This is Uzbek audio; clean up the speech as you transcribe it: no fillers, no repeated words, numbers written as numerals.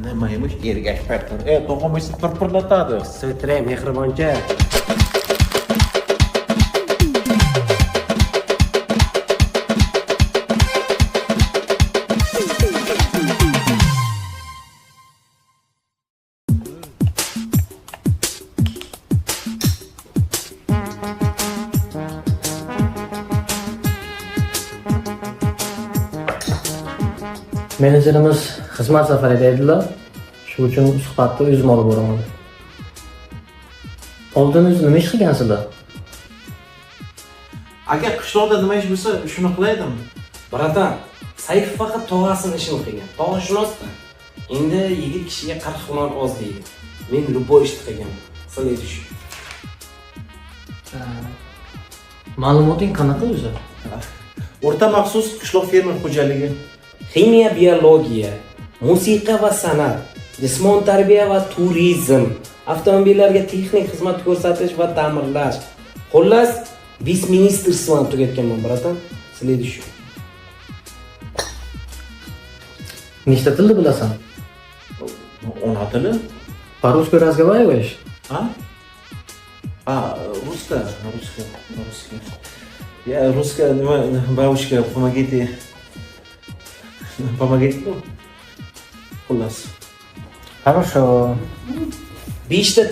Nima emish, ergash paytlar? E, tog'am esa pirpirlatadi. Svitray, mehriboncha. Menejerimiz xizmat safarida edilar. Shu uchun suhbatni o'zim olib boraman. Oldin o'zi nima ish qilgansizlar? Aka, qishloqda nima ish bo'lsa, shuni qilaydim. Братан, Sayf faqat tog'asini ishini qilgan. Tog'ashunosda. Endi yigit kishiga 40 hunar oz deydi. Men любой ishni qilganman. Следующий. Ma'lumoting qanaqa o'zi? O'rta maxsus qishloq fermer xo'jaligi. Ximiya, biologiya, musiqa va san'at, jismoniy tarbiya va turizm, avtomobillarga texnik xizmat ko'rsatish va ta'mirlash. Xullas, вице министерство ni tugatganman, братан. Следующий. Nechta tilni bilasan? Ona tili. По-русски разговариваешь? А? А, русская, русская, русская. Я русская, nima, бабушка, помогите. Помогите, ну. Xullas. Хорошо. Beshta.